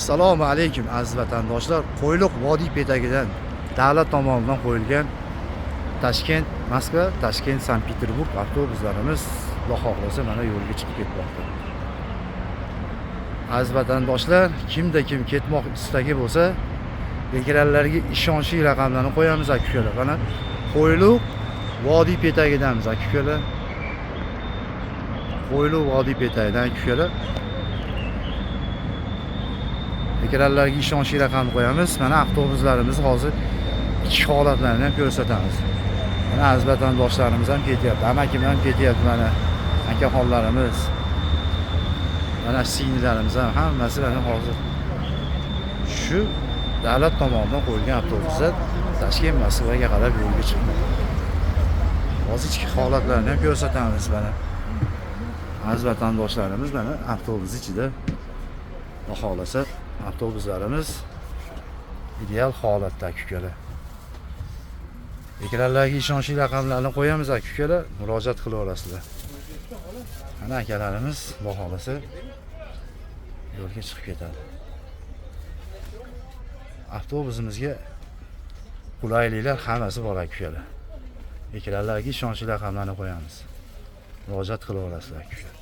Assalomu alaykum, aziz vatandoshlar. Qo'yliq vodiy petagidan davlat tomonidan qo'yilgan Toshkent Moskva, Toshkent Sankt Peterburg avtobuslarimiz, Xudo xohlasa, mana yo'lga chiqib ketmoqda. Aziz vatandoshlar, kimda kim ketmoq istagi bo'lsa, ekranlarga ishonchli raqamlarni qo'yamiz, aka ukalar. Mana Qo'yliq vodiy petagidamiz, aka ukalar. Qo'yliq vodiy petagidan, aka ukalar. Ekranlarga ishonchli raqamni qo'yamiz. Mana avtobuslarimiz hozir ichki holatlarini ham ko'rsatamiz. Mana aziz vatandoshlarimiz ham ketyapti. Amakim ham ketyapti mana. Akaxonlarimiz. Mana singillarimiz ham, hammasi mana hozir shu davlat tomonidan qo'yilgan avtobuslar Toshkent Moskvaga qarab yo'lga chiqmoqda. Hozir ichki holatlarini ham ko'rsatamiz mana. Aziz vatandoshlarimiz mana avtobus ichida, Xudo xohlasa, avtobuslarimiz ideal holatda, aka ukalar. Ekranlarga ishonchli raqamlarni qo'yamiz, aka ukalar, murojaat qilaverasizlar. Mana akalarimiz, Xudo xohlasa, yo'lga chiqib ketadi. Avtobusimizga qulayliklar hammasi bor, aka ukalar. Ekranlarga ishonchli raqamlarni qo'yamiz. Murojaat qilaverasizlar, aka ukalar.